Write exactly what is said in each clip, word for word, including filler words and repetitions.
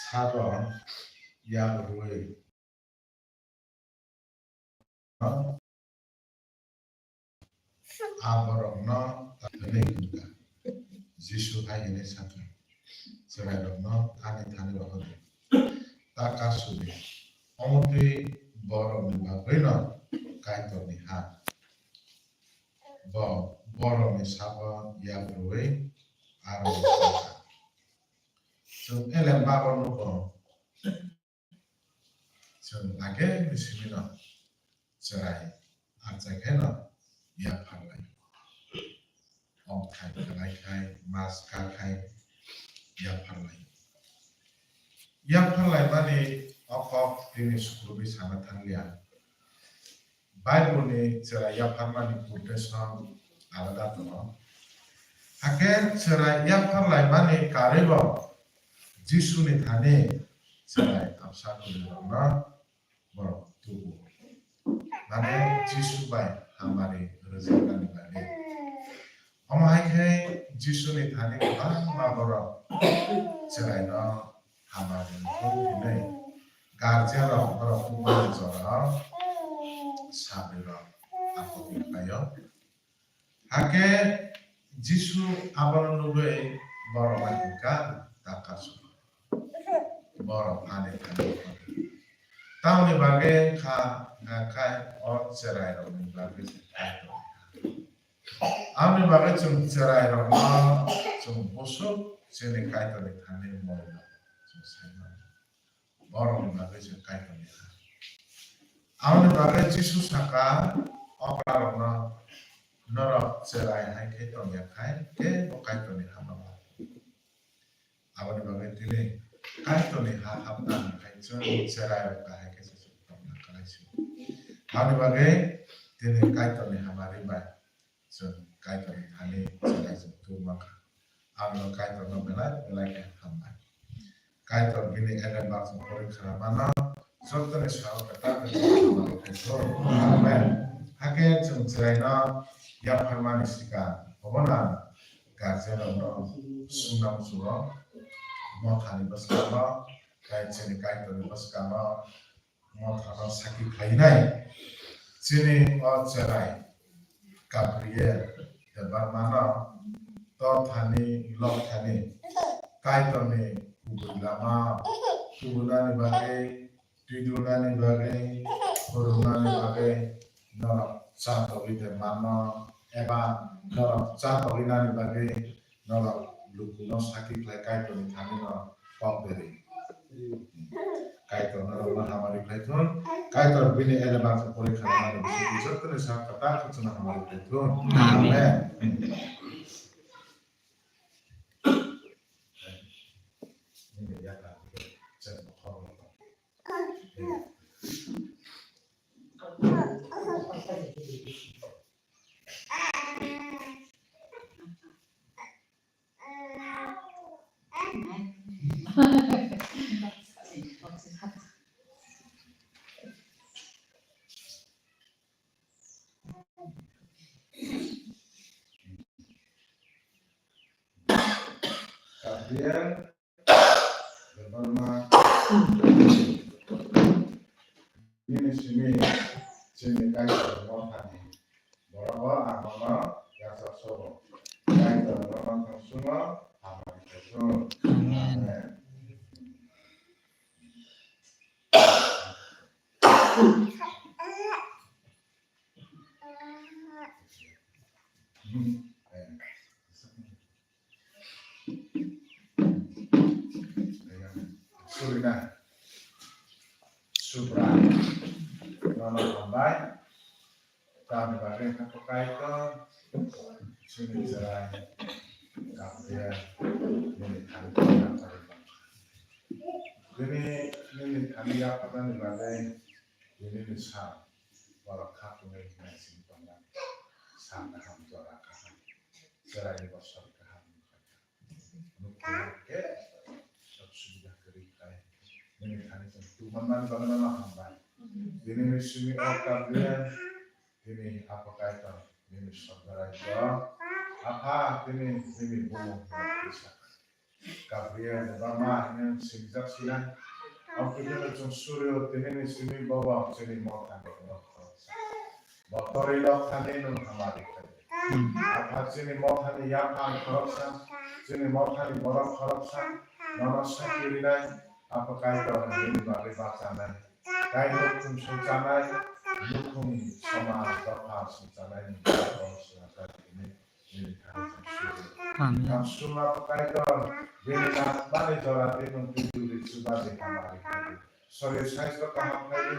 sabo yakrwi a borokno ta hwnwi hwnkha. Jisu hai hwnwi sakha, "Chwrairokno ani thani rohor di, ta kasudi, omo twi borokni bagwino Kaitorni ha." Bo borokni sabo yakrwi aro sakha. Chwng elem bago nugo. Chwng ageni simino chwrai achai khaino yapharlai. Omthai khlai khai, mas ka khai yapharlai. Yapharlaimani o kok tini sukurwi sana thangya. Bible ni chwrai yapharmani quotation alada tongo. Hakhe chwrai yapharlaimani karwibo Jisuni thani chwrai absa kwrwirokno borok tubu. Mane Jisu bai hamari rwjaknani bagwi. Omo hai khe Jisuni thani kwbangma borok chwraino hamari hwnwi guardian rok borok tubumani jorao sabrirok aphuru phaio. Hakhe Jisu abono nugwi borokno hwnkha, "Ta kasu, borok ani thani." Tamoni bagwi wngkha, hwnkha khe o chwrairokni bagwi se Kaitor. Aboni bagwi chwng chwrairokno chwng bwswk chini Kaitorni thani moila chwng sai mano. Borokni bagwi chwng Kaitorni ha. Aboni bagwi Jisu saka, "Okrarokno norok chwrai hai khe tongya khai kebo Kaitorni ha mano." Aboni bagwi tini Kaitorni ha hapna hai chwng chwrairok kahai khe se chwng tongna kalaisio. Aboni bagwi tini Kaitorni hamari bai chwng Kaitorni thani chwrai chwng tubuma kha. Aboni Kaitorno belai belai khe hambai. Kaitor bini elem baksa pori khna mano, jottoni sao kwtal khe chwng hamari khaio. Amen. Hakhe chwng chwraino yapharmani swkang obono ang guardian rokno swnam chwro, mothani bwskango, tei chini Kaitorni bwskango mothano sakhi khlainai. Chini o chwrai Gabriel Debbarmano tothani lokthani Kaitorni kubui lama tubunani bagwi, twidulnani bagwi, phwrwngnani bagwi norok chatogwi de mano, eba norok chatogwi nani bagwi norok lukuno sakhi khlai Kaitorni thani no kok beri. Kaitor norokno hamari khlai thun. Kaitor bini elema khe porikha rwnani bisingtwi jottoni sak kwtal khe chwngno hamari khlai thun. Amen. Gabriel Debbarma, nini simi chini Kaitor mothani borok o ang nono yachaksao. Kaitor nono thangsungo hamari khaisung. Amen. Surina. Subra. Nono hambai. Tamni bagwi wngkha Kaitor. Chini chwrai. Gabriel. Nini thani. Bini nini thani yapharnani bagwi. Bini ni sa. Borok kha tongwi naising tongnani. Sa kaham jora kaham. Chwraini bosor kaham wngkha. Nukha khe sok subida kwrwi khlai. Nini thani chwng tubumani bagwi nono hambai. Bini ni simi o Gabriel, bini Apha Kaitor, bini Sorgo Raijio. Apha, bini, bini bumung. Gabriel eba ma hwnwi swijak sinai. Omo khe chwng Suryo tinini simi bobo chini mothani borok khoroksa. Bo torwi lok thani nwng hamari khai. Apha chini mothani yaphang khoroksa, chini mothani borok khoroksa, nono sakhi rinai, Apha Kaitor nwng bini bagwi bachanai. Tei nukhung songchanai, nukhung somaj dopha songchanai nwng borok songchanai hwnwi. Amen. Ang suma Kaitor, bini nangmani jora tei nwng twi juri chuba de hamari khaidi. Sorir saisto kaham khaidi,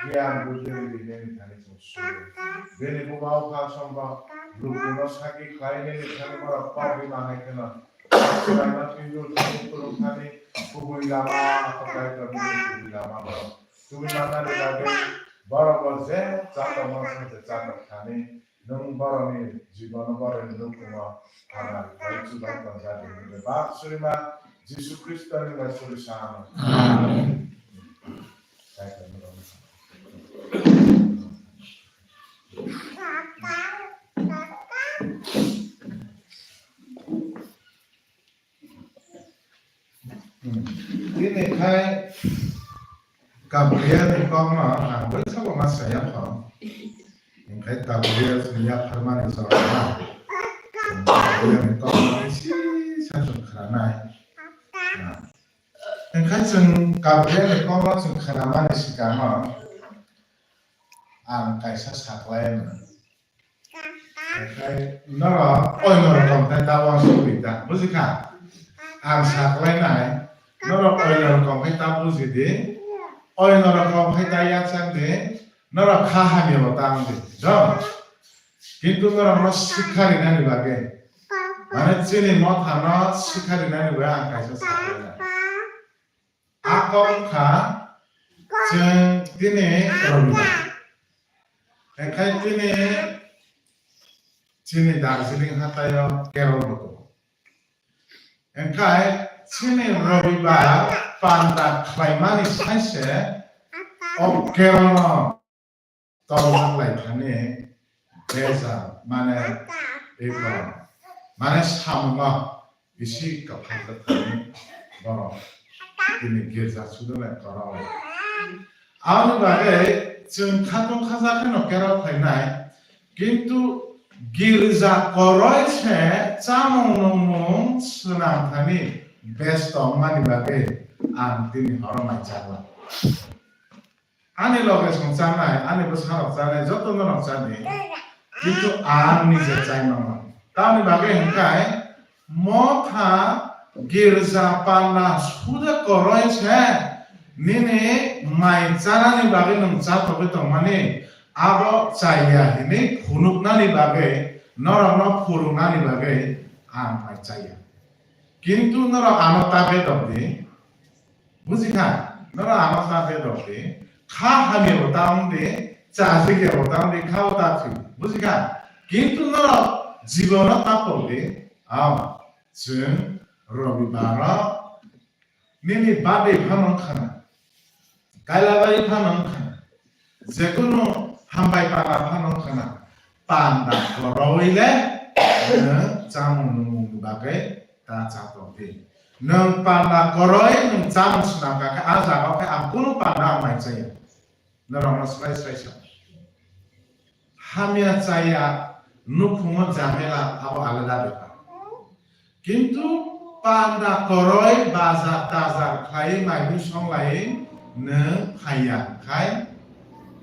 giyan buddhi ridi nini thani chwng suyo. Bini buma bupha songbo, lukuno saki khlai nini thani borok kok rima hai kheno. Chwraima twi jur thani kurung thani, kubui lama, Apha Kaitor nini kubui lama borok. Tubui manani bagwi borok bo je chatok ma se chatok thani. Nwng borokni jibono borokni nukhungo hamari khlai chubai tonjak hwnwi bak surima Jisu Khristoni bai suri sa ano. Amen. Bini khai Gabriel ni kokno ang bai sabo ma saya kho. Hingkhai Gabriel ni yapharmani jorana. Gabriel ni kokno isi sa sung khranai. Hingkhai chwng Gabriel ni kokno chwng khramani sikamo ang kaisa saklai. Norok oino rokom khe ta uansukdi ta, buji kha? Ang saklainai, norok oino rokom khe ta buji di, oino rokom khe ta yakchak di, norok kha hamya bo ta wng di, do? Kintu norokno sikha rinani bagwi, mane chini mothano sikha rinani bagwi ang kaisa saklainai. A kok wngkha chwng tini Robibar. Hingkhai tini chini Darjeeling hataio Kerol bo tongo. Hingkhai chini Robibar panda khlaimani saise o Kerolno torjak lai thani bejal, mane, eko, mane, samungo bisi kwphang kwthangni borok tini girja sudonai kwrwi. Aboni bagwi chwng khatung khaja kheno Kerol phainai, kintu girja kwrwi se chamung nungmung swnam thani besto wngmani bagwi ang tini horo mai chakla. Ani loge song chanai, ani bwsarok chanai, joto norok chani. Kintu ang nije chai mano. Tamni bagwi hwnkhe motha girja panda suda koroi se nini mai chanani bagwi nwng chatogwi tongmani, abo chaya hinwi phunuknani bagwi, norokno phurungnani bagwi ang mai chaya. Kintu norok ano ta bedok di, buji kha? Norok ano ta bedok di, kha hamya bo ta wng di, chajik ya bo ta wng di, kha o ta thwi, buji kha? Kintu norok jibono ta pok di, aw, chwng Robibaro nini birthday phano wng khana. Kailabari phano wngkha, jekunu hambai pala phano wngkha, panda koroi le nwng chamung nungmung ni bagwi ta cha tong di. Nwng panda koroi nwng chamung swnam kha khe, a jaga o khe ang kunu panda ang mai chaya. Norokno slai slai sa. Hamya chaya, nukhungo jamela, abo alada bepar. Kintu panda koroi bazar tazar khlai mai mui songlai nwng phaiya khai,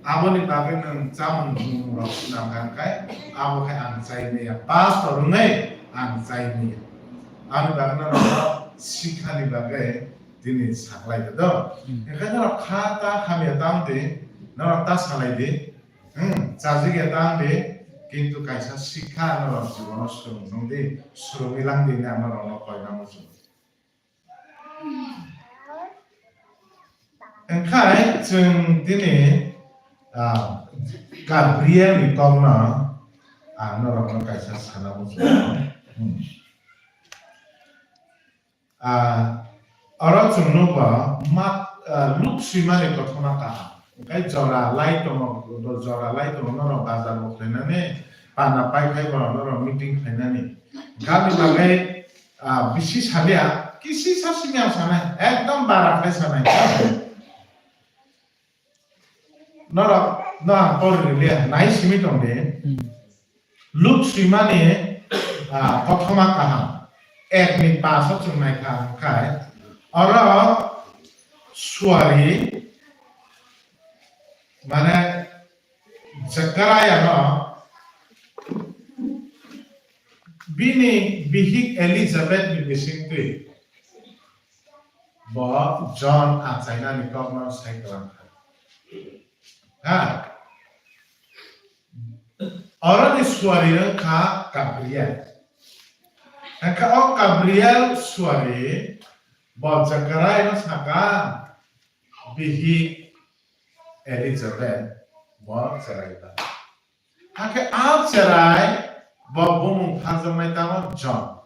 aboni bagwi nwng chamung nungmung rok swnam kha khai, abo khai ang chai maya, pastor wngwi ang chai maya. Aboni bagwi norok sikhani bagwi tini saklai do. Hmm. Enkhai norok kha ta hamya tang di, norok ta salai di. Hmm, chajik ya tang di, kintu kaisa sikha norok jibono swrwng nung di, swrwngwi lang di hinwi ang norokno koina muchung. Enkhai chwng tini, ah, Gabriel ni kokno ang norokno kaisa sana muchung. Hmm. Ah, oro chwng nukgo ma, ah, luk swimani kothoma kaham. Hwnkhe jora lai tongo, jora lai tongo norok bazar bo khlainani, panda pai khai borok norok meeting khlainani. Gami bagwi, ah, bisi salia, Kisi sa simi ang sanai, ekdom bara khlai sanai. Norok, no ang pori rwliya, nai simi tong di. Hmm. Luk swimani, ah, kothoma kaham, ek ni paso chwng nai kha, khai, oro suari, mane, Zechariah no bini bihik Elizabeth ni bisingtwi bo John achainani kokno sai kwlangkha. Ha? Oroni suari wngkha Gabriel. Hwnkhe o Gabriel suari bo Zechariah no saka, bihik Elizabeth bo cherai ba. Hakhe a cherai bo bumung pharjaknai tamo John.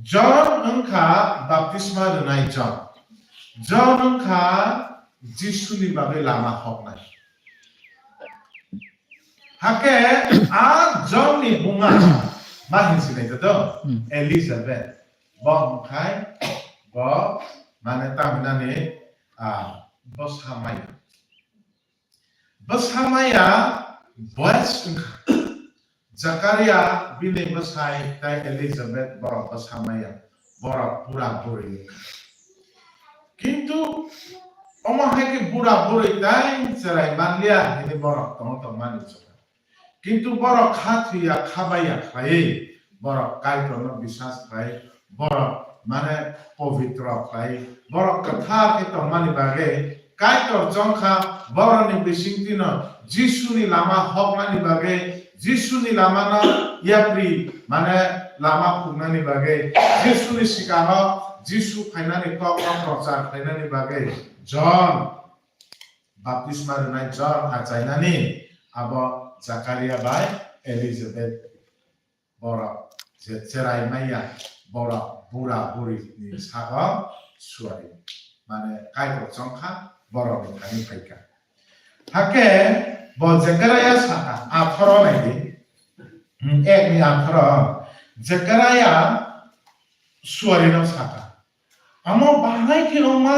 John wngkha baptisma rwnai John. John wngkha Jisuni bagwi lama hoknai. Hakhe a John ni buma ma hinsi nai to Hmm. Elizabeth. Bo wngkhai bo mane tamhinani, ah, bwsa maya. Bwsa maya boys wngkha. Zakaria bini bwsai tei Elizabeth borok bwsa maya, borok bura buri wngkha. Kintu omo hai khe bura buri tei cherai manliya hwnwi borok tongo tongmani chwngkha. Kintu borok kha thwiya kha baiya khlaiwi borok Kaitorno bisas khlai, borok mane pobitro khlai, borok kwthar khe tongmani bagwi Kaitor chongkha, borokni bisingtwino Jisuni lama hoknani bagwi, Jisuni lamano yapri mane lama phungnani bagwi, Jisuni sikaro Jisu phainani kokno prochar khlainani bagwi John baptisma rwnai John achainani abo Zakaria bai Elizabeth borok je cherai maya borok bura buri ni sago suari mane Kaitor chongkha borok ni thani phaikha. Hakhe bo Zechariah saka atharo nai di, hmm, ek ni atharo Zechariah suari no saka. Amo bahai khe wngma.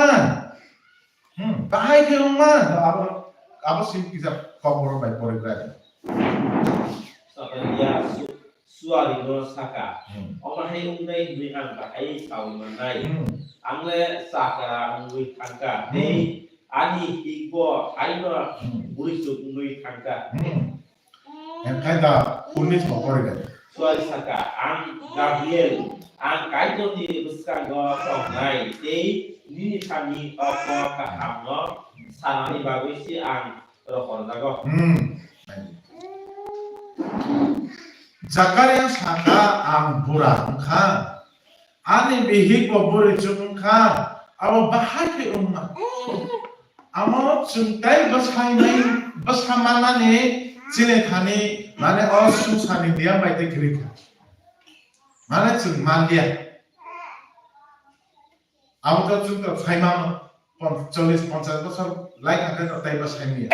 Hmm, bahai khe wngma. Abo, abo simi kisa kokborok bai porikrai. Zakaria su-, suari no saka. Hmm. Omo hai wngnai hwnwi ang bahai saui mannai. Hmm. Ang le chakra wngwi thangkha. Hmm. Tei ani hikbo haino Hmm. buisuk wngwi thangkha. Hmm. Enkhai da unis bo pori gai. Suari saka, ang Gabriel, ang Kaitorni bwskango tongnai, tei nini thani o kok kahamno sanani bagwi se ang rohorjago. Hmm. Zakaria saka, ang bura wngkha. Ani bihik bo bwrwi chuk wngkha, abo bahai khe wngma. Amo chwng tei bwsai nai, bwsa mannani chini thani, mane o swngcharni niyam bai tei kwrwi kha. Mane chwng manliya. Abo to chwng to sai mano. Pon-, chollish ponchash bosor lai thangkhe no taibo sai manya.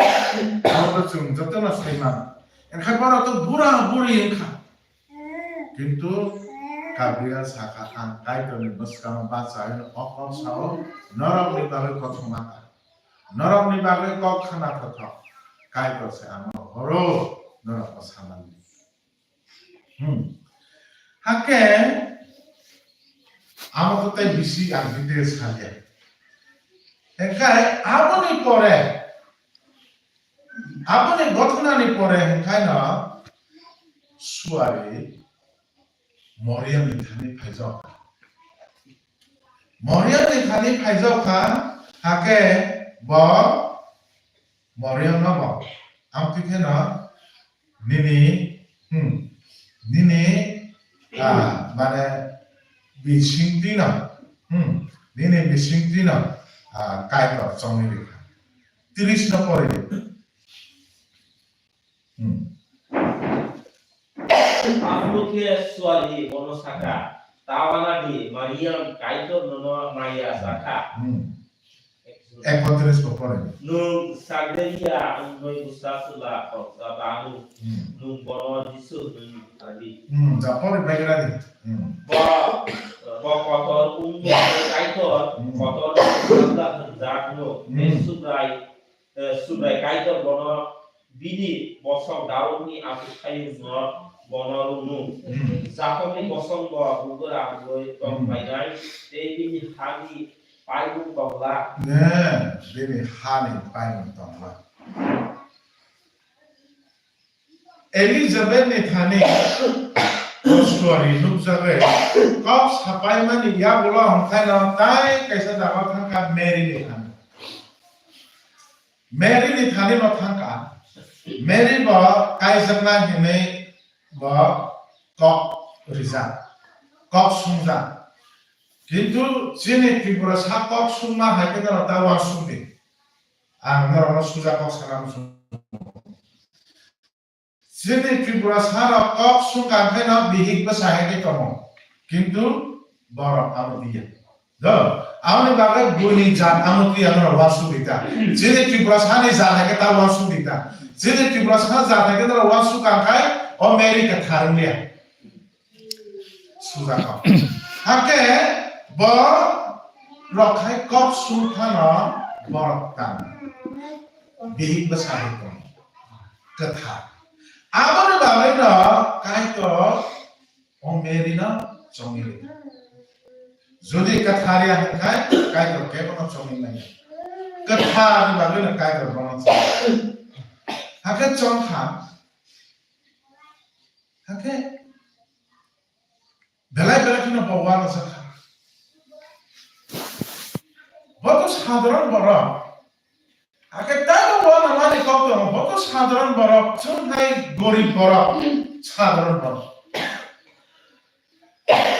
Abo to chwng jotono sai mano. Enkhai bono to bura buri wngkha. Kintu Gabriel sakha, "Ang Kaitorni bwskango bacha hwnwi o kok sao, norokni bagwi kothoma ta. Norokni bagwi kok khana thothok. Kaitor se ano horo norokno samani." Hmm. Hakhe amo to tei bisi ang detail salia. Hingkhai aboni pore, aboni gothonani pore hingkhaino suari Moriamni thani phaijokha. Moriamni thani phaijokha, hakhe bo Moriamno bo amtwi kheno nini, hmm, nini, ah, mane bisingtwino, hmm, nini bisingtwino, ah, Kaitor chongwi rikha. Tris no pori di. Hmm. Aphuru khe suari bono sakha, "Ta wana di, Mariam, Kaitor nono maya sakha." Hmm. Ekotris bo pore. Nwng Sagrelia wngwi bwsa chwla khoroksa tanu. Hmm. Nwng bono Jisu hwnwi bukhardi. Hmm, ja pore bai gra di. Hmm. Bo, uh, Bo kotor wngwi Kaitor, hmm, kotor wngwi jakno, hmm, Subrai, eh, Subrai Kaitor bono bini bosong Daudni achuksayungno bono rwmung. Hmm. Jakobni bosong bo bugra wngwi tong, hmm, phainai, tei bini hani paimung tongla. Ne, bini hani paimung tongla. Elizabeth ni thani o suari nukjagwi kok sapaimani yagulo hwnkhaino tai kaisa jaga thangkha Mary ni thani. Mary ni thani bo thangkha. Mary bo kaijaknai hinwi bo kok rijak, kok sungjak. Kintu chini Tripura sa kok sungma hai khe no ta uansuk di. Ang norokno suja kok sana muchungo. Chini Tripura sarok kok sungkang khe no bihik bwsa hai khe tongo, kintu borok abo diya. Do, aboni bagwi buini jat amo twi ano uansuk di ta. Chini Tripura sani jat hai khe ta uansuk di ta. Chini Tripura sa jat hai khe no uansuk kang khai o Mary kwthar wngya. Suja kok. Hakhe bo rok hai kok sung phano borok tang. Bihik bwsa hai tong. Kwthar. Aboni bagwi no Kaitor o Mary no chongwi rw. Jodi kwthar ya hwnkhe Kaitor kebo no chongwi manya. Kwthar ni bagwi no Kaitor bono chongwi. Hakhe chongkha. Hakhe belai belai kheno bo uanajak kha. Bo to sadharon borok. Hakhe taibo uanamani kok tongo. Bo to sadharon borok, chwng hai gorib borok, sadharon borok.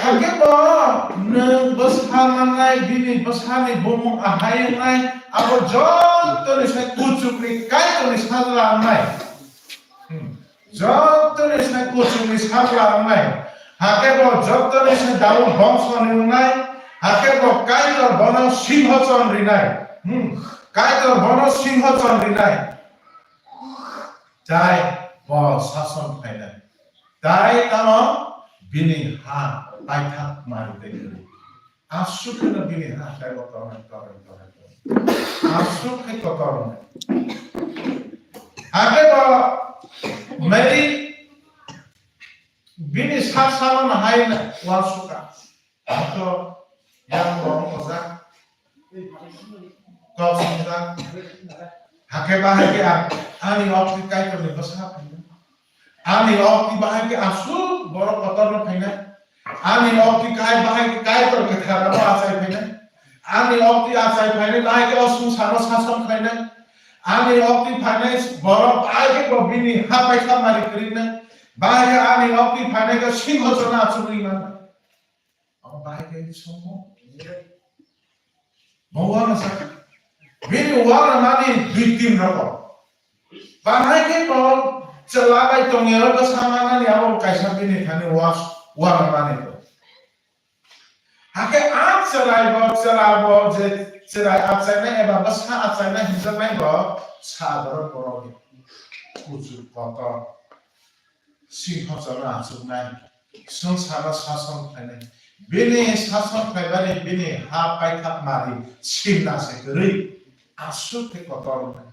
Hakhe bo nwng bwsa mannai, bini bwsani bumung ahai wngnai, abo jottoni sai kuchukni Kaitorni sajla wngnai. Hmm. Jottoni se kuchukni sajla wngnai. Hakhe bo jottoni se Daud bongsoni wngnai. Hakhe bo Kaitor bono singhachon rinai. Hmm. Kaitor bono singhachon rinai. Tai bo sason khlainai. Tai tamo bini ha paithak mari tei kwrwi. Aswk kheno bini hathai o tornai, tornai, tornai, tornai. Aswk khe kotor wngnai. Hakhe bo Mary bini sak samano hai uansukha. Hwnkhe yang bo wng ojak. Kok swngjak. Hakhe bahai khe ang ani okti Kaitorni bwsa phainai. Ani okti bahai khe aswk borok kotorno phainai. Ani okti kai bahai khe Kaitor kwthar abo achai phainai. Ani okti achai phainai bahai khe o swngcharno sason khlainai. Ani okti phainai borok bahai khe bo bini ha paithak mari kwrwinai. Bahai khe ani okti phainai khe singhachonno achugwi mannai. Abo bahai khe songo. Bo uanasa. Bini uanamani dui tin rokom. Bahai khe bo chwla bai tongya ro bwsa manani abo kaisa bini thani uas-, uanamani to. Hakhe a chwrai bo, chwla bo je chwrai achainai eba bwsa achainai hinjaknai bo sadharon borok ni kuchuk kotor. Singhachonno achuknai, swngcharno sason khlainai, bini sason khlaibani bini ha paithak mari simna se kwrwi, aswk khe kotor wngnai.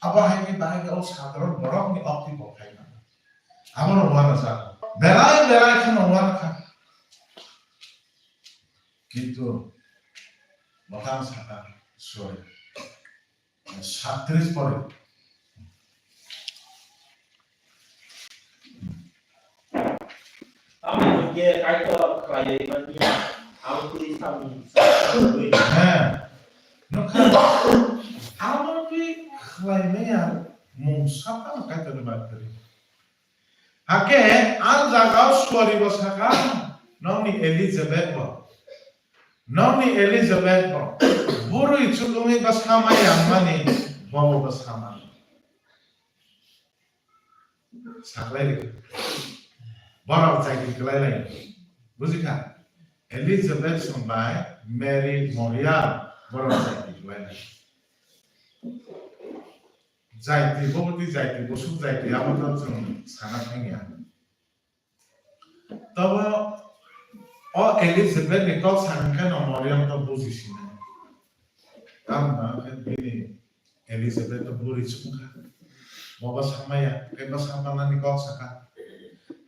Abo hai khe bahai khe o sadharon borokni okti bo khai mano. Abono uanajak. Belai belai kheno uanakha. Kintu mwkhang saka, sorry. Satris pore. Amo hwnkhe Kaitor khlaiwi manya, amo twi samung sakha. He. Nokha. Amo twi khlai manya mung sakha Kaitorni bai kwrwi. Hakhe ang jaga o suari bo saka, nokni Elizabeth bo. Nokni Elizabeth bo. Bwrwi chukungwi bwsa mai yang mani, bobo bwsa mani. Saklai ri. Borok chaikhi kwlai lai. Bujikha? Elizabeth song bai Mary Moria borok chaikhi kwlai lai. Jaiti, bo bwtwi jaiti, bwswk jaiti, abo to chwng sana thangya. Tobo O Elizabeth ni kok sakha khe no Mariam to buji sinai. Tamni bagwi khe bini Elizabeth to bwrwi chukha. Bo bwsa maya, tei bwsa manani kok sakha.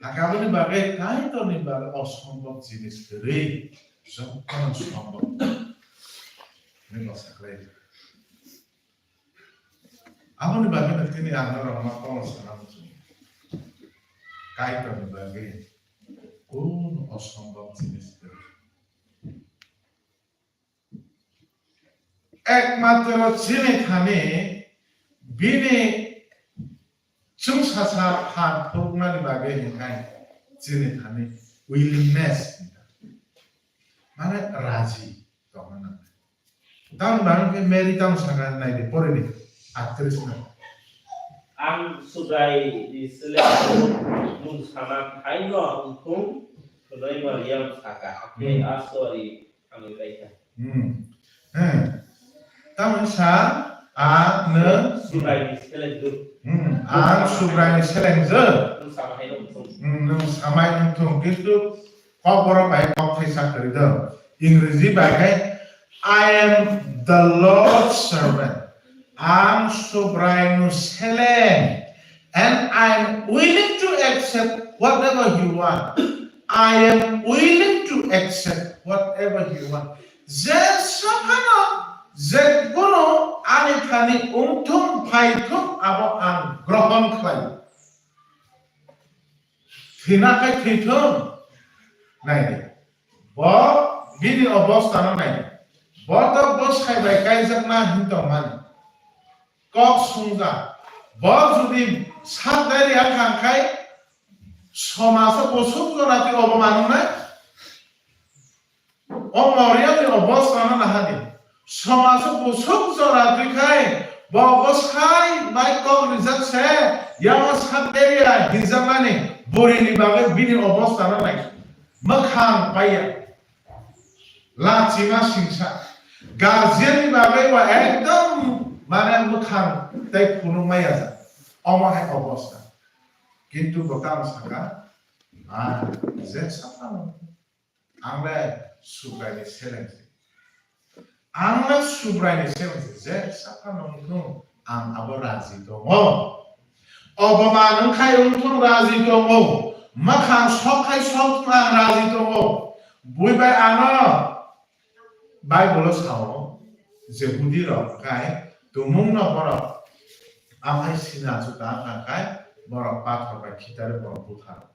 Hakhe aboni bagwi Kaitorni bagwi osombob jinis kwrwi jotono sombob. Hwnwi bo sakhlai. Aboni bagwi no tini ang norokno kono sana muchungo. Kaitorni bagwi kunu osombob jinis kwrwi. Ekmatro chini thani bini chwngsacha phan phuruknani bagwi hinkhai chini thani willingness, mane raji tongna nangnai. Tamni bagwi khe Mary tamo sakha naidi, porini aktris no. Ang Subrai ni seleng nwng sana thaino wngthung hwnwi Mariam sakha, hakhe Hmm. a suari thangwi paikha. Hmm. He. Tamoni sa, ang nwng Subrai ni seleng nwng. Hmm. Ang Subrai ni seleng je. Nwng samai wngthung. Hmm, nwng samai wngthung. Kintu Kokborok bai kok thaisa kwrwi do. Ingreji bai khe, "I am the Lord's servant." Ang Subraino seleng, and I am willing to accept whatever he want. I am willing to accept whatever he want. Je saphano, je kono ani thani wngthung, phaithung, abo ang grohon khlaio. Thwina khai thwithung. Naidi. Bo bini obostano naidi. Bo to bwsai bai kaijakna hin tongmani. Kok sungja. Bo jodi sak dairia thang khai somajo bwswk jora twi oboman wngnai. O Mariamni obostano nahadi. Somajo bwswk jora twi khai, bo bwsai bai kok rijak se, yamo sak dairia hinjaknani bwrwini bagwi bini obostano nai. Mwkhang paiya. Lachima singsa. Guardianni bagwi bo ekdom mane mwkhang tei phunuk maya jak. Omo hai obosta. Kintu bo tamo saka, "Ah, je saphano." Ang le Subraini seleng se. Ang le Subraini seleng se. Je saphano wngthung, ang abo raji tongo. Oboman wngkhai wngthung, raji tongo. Mwkhang sokkhai sokthung, ang raji tongo. Bui bai ano Bible-o sao, Jehudi rok khai tumung no borok amhai sina chuta wngkha khai borok pathor bai khitarwi borok buthar.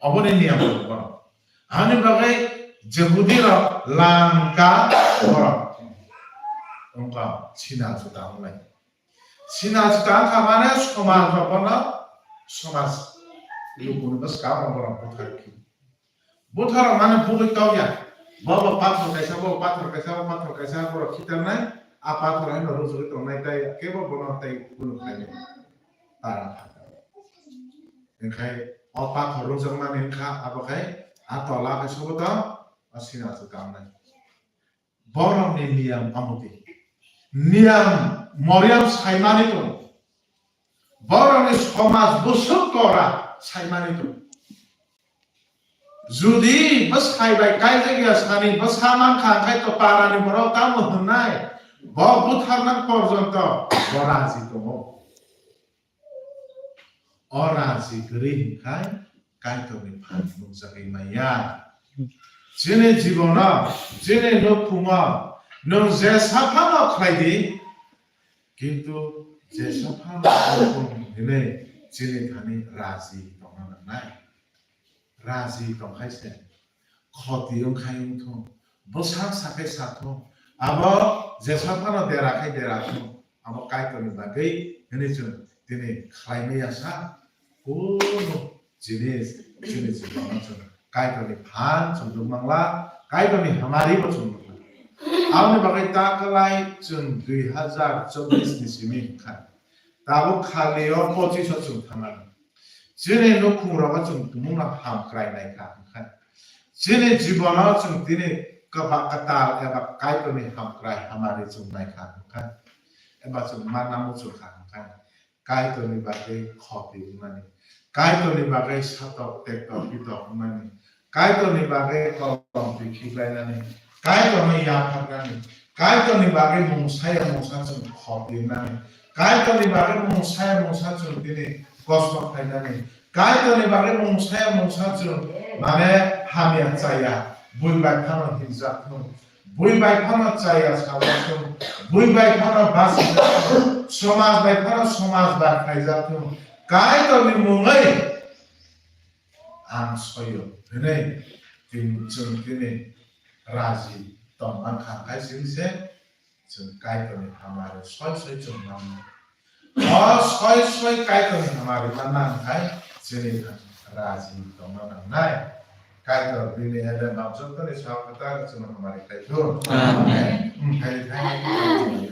Oboni niyam borok. Ani bagwi Jehudi rok langka borok wngkha sina chuta wnglai. Sina chuta wngkha mane somaj rok bono somaj lukuni bwskang borok buthar khi. Buthar mane bugwi tokya. Bo bo pathor kaisa, bo pathor kaisa, bo pathor kaisa, borok khitarnai. A pathor haino rwjagwi tongnai tei kebo bono tei kunu khlainai. Tara thangkha. Hwnkhai o pathor rwjakmani wngkha, abo khai a tola kaisa bo tong, o sina se tangnai. Borokni niyam amotwi. Niyam Mariam saimani tongo. Borokni somaj bwswk tora saimani tongo. Judi bwsai bai kaijak ya sani bwsa mankha, hwnkhe to parani borok tamo hwnnai, bo butharna porjonto bo raji tongo. O raji kwrwi hwnkhe Kaitorni phan nukjagwi maya. Chini jibono, chini nukhungo nwng jesa phano khlai di, kintu jesa phano nukhung hinwi chini thani raji tongna nangnai. Raji tongkhai se khoti wngkhai wngthung, bwsak sakhai sathung, abo jesa phano dera khai dera thung, abo Kaitorni bagwi hwnwi chwng tini khlaimaya sa kunu jinis chini jibono chwng Kaitorni phan chwng nukmangla, Kaitorni hamari bo chwng nukla. Aboni bagwi ta kwlai chwng dui hazar chobbish ni simi wngkha. Tabuk khali o pochish o chwng thangna. Chini nukhung rogo chwng tumungno hamkrai naikha hwnkha. Chini jibono chwng tini kwba kwtal eba Kaitorni hamkrai hamari chwng naikha hwnkha. Eba chwng manna muchungkha hwnkha. Kaitorni bagwi khoti wngmani. Kaitorni bagwi satok tektok bitok wngmani. Kaitorni bagwi kolom twi khiklainani, Kaitorno yapharnani, Kaitorni bagwi mungsaya mungsa chwng khopirnani, Kaitorni bagwi mungsaya mungsa chwng tini kosto khainani, Kaitorni bagwi mungsaya mungsa chwng mane hamya chaya, bui bai phano hinjak thung, bui bai phano chaya sajak thung, bui bai phano bachajak thung, somaj bai phano somaj bai khaijak thung, Kaitorni mungwi ang soyo hwnwi tin-, chwng tini raji tongman kha, hai sini se chwng Kaitorni hamari soi soi chwng mannai. O soi soi Kaitorni hamari manna hwnkhe chini raji tongna nangnai. Kaitor bini ele mabjwk toni sak kwtal chwngno hamari khai thung. Amen. Hmm, khai, khai, khai, khai.